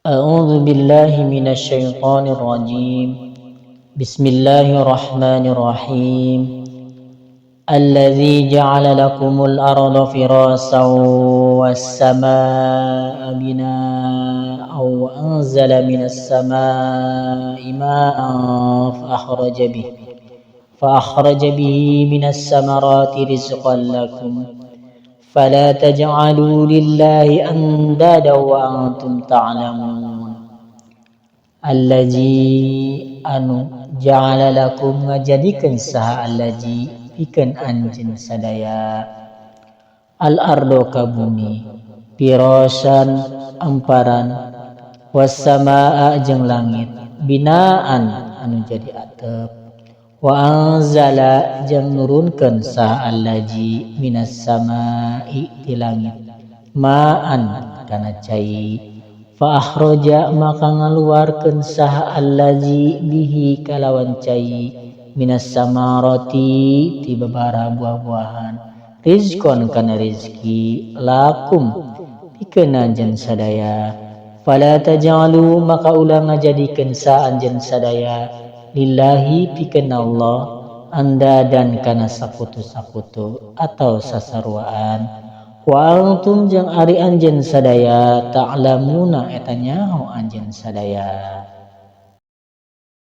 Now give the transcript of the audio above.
A'udzu billahi minasyaitonir rajim. Bismillahirrahmanirrahim. Allazi ja'ala lakumul arda firasan was samaa'a binaa'a wa anzala minas samaa'i ma'an fa akhraja bihi minas samarati rizqan lakum fala taj'alu lillahi andada wa antum ta'lamun. Allazi anu ja'ala lakum ngajadikeun saha allazi pikeun anjeun sadaya al ardo ka bumi firasyan amparan was samaa jeung langit binaan anu jadi atep wa anzala jeung nurunkeun saha allazi minas samai ti langit ma'an kana cai fa akhraja maka ngaluarkeun saha allazi bihi kalawan cai minas samarati ti babara buah-buahan rizqon kana rizki lakum pikeun anjeun sadaya fala taj'alu maka ulah ngajadikeun sa anjeun sadaya lillahi pikeun Allah andadan kana sakutu-sakutu atau sasaruaan wa antum jeung ari anjeun sadaya ta'lamuna eta nyaho anjeun sadaya.